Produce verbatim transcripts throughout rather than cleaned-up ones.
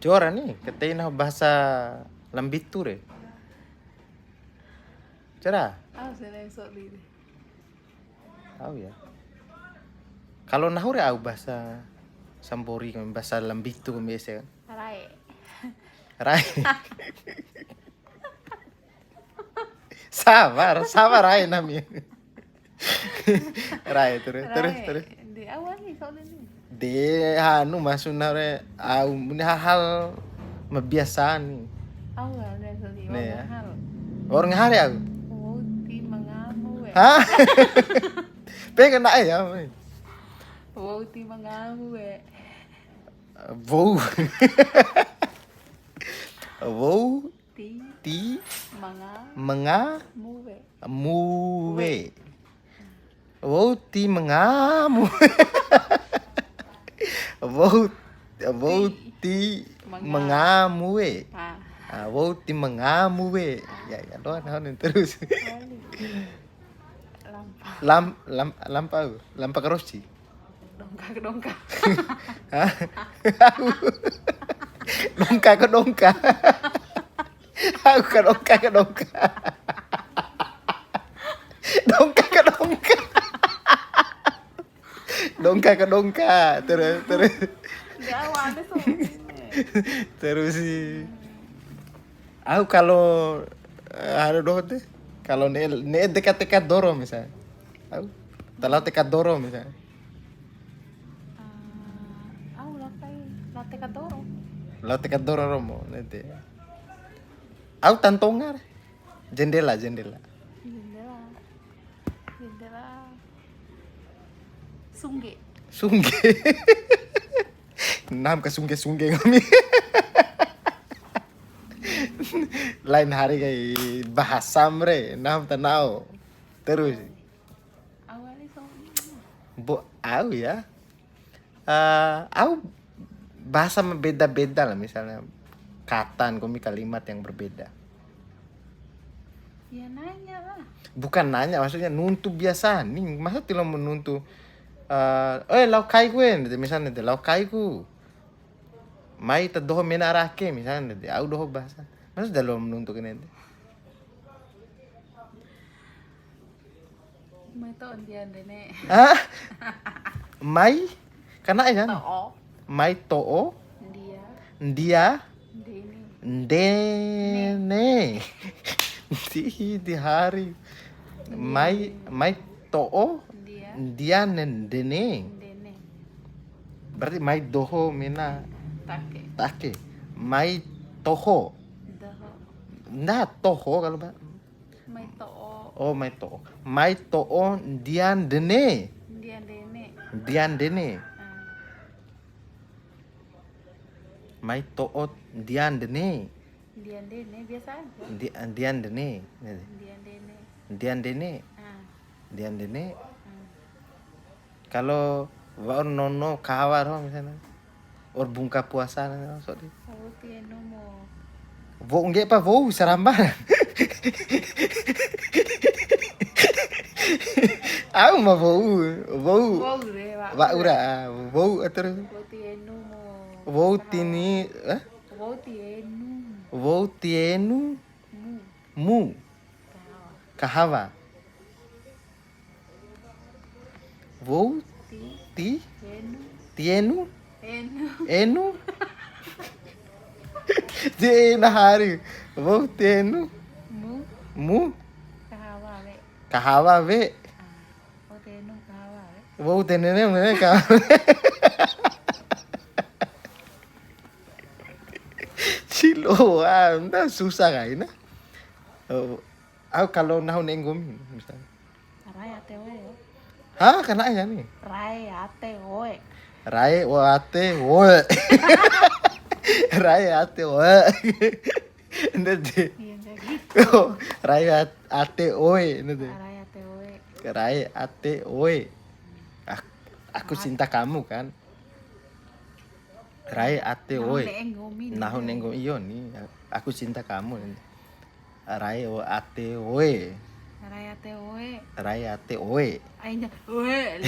Jora ni, katei nahu bahasa Lambitu re. Jora? Ah, selain sok di. Au ya. Kalau nahu re au bahasa Sambori, bahasa Lambitu biasa kan. Rae. Rae. Sabar, sabar rae nami. Rae terus, terus, terus. Di awal ni soalnya ni. De hanu maksudna re au muni hal-hal mabiasa ni. Au lah, ada soalnya. Nih ya. Orang hari au. Wau ti mangamu we. Hah? Pengen nak ya. Wau ti mangamu we. Wau. Wau ti manga manga muwe. Muwe. Wau ti mangamu. Wau, wau ti mangamu we. Ah, wau ti mangamu we. Ya, ya, doa naon terus. Lampa. Lam, lam, lampa, lampa karosi. Dongka, dongka. Hah? Dongka ke dongka. Aku ke dongka ke dongka. Dongka ke dongka. Dongka ke dongka. Terus, terus. Terus si. Aku kalau, eh, anu doho de. Kalau ne, ne deka teka doro misal. Au, ta lao teka doro misal. Ah, au lao kai, lao teka doro. Lao teka doro romo, nede. Au tantonga re. Jendela, jendela. Jendela. Jendela. Sungge. Sungge. Nam ka sungge-sungge nggomi. Lain hari kai bahasam re, nam tanao. Terus. Awalnya soalnya. Bo, au ya. Eh, au bahasa ma beda-beda lah, misalnya kata nggomi kalimat yang berbeda. Ya nanya lah. Bukan nanya, maksudnya nuntu biasa. Ni masa ti loa ma nuntu, eh, "Eh, lao kai ku e," misalnya de, "Lao kai ku." Mai ta doho mena ara ake, misalnya, de au doho bahasa. Masa da loa ma nuntu ke nede? Mai to'o ndia ndene. Hah? Mai? Kana'e kan? To'o. Mai to'o? Ndia. Ndia? Ndene. Ndene. Di, di hari. Mai, mai to'o? Ndia. Ndia ne-, ndene. Ndene. Berarti mai doho mena. Ta ake. Ta ake. Mai toho. Doho. Nda toho kalau ba-, mai to'o. Oh, mai to'o. Mai to'o ndia ndene. Ndia ndene. Ndia ndene. Ah. Mai to'o ndia ndene. Ndia ndene, biasa aja. Ndi-, ndia ndene. Ndia ndene. Ndia ndene. Ah. Ndia ndene. Ah. Kalau wa'ur nono kahawa ro misalnya. Wa'ur bungka puasa na, so di. Wa'u ti enu mu. Wou ngge pa wou saramba. Au ma wou, wou. Wa'u re, wa'u. Wa'u ra, wou atur. Wa'u ti enu mu. Wou tini, eh? Wa'u ti enu. Wou ti enu. Mu. Mu. Kahawa. Kahawa. Wou ti, ti, enu, ti enu, enu. Enu. Di ena hari. Wou ti enu. Mu. Mu. Kahawa we. Kahawa we. Ah. Wou ti enu kahawa we. Wou ti enu kahawa we. Cilo, ah, nda susah kaina. Oh, au kalau nahu ne'e nggomi, misalnya. Rae ate oe. Hah, kana'e ya ni? Rae ate oe. Rae o ate oe. Rae ate oe. Ndede. Iya, nggak gitu. Oh, rae at-, ate oe, ndede. Rae ate oe. Rae ate oe. Ak-, aku cinta kamu kan. Rae ate oe. Nahu ne'e nggomi ni. Nahu ne'e nggomi, iyo ni. Aku cinta kamu. Rae o ate oe. Rae ate oe. Rae ate oe. Ainya, oe.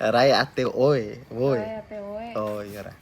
Rae ate oe. Oe. Rae ate oe. Oh, iya ra.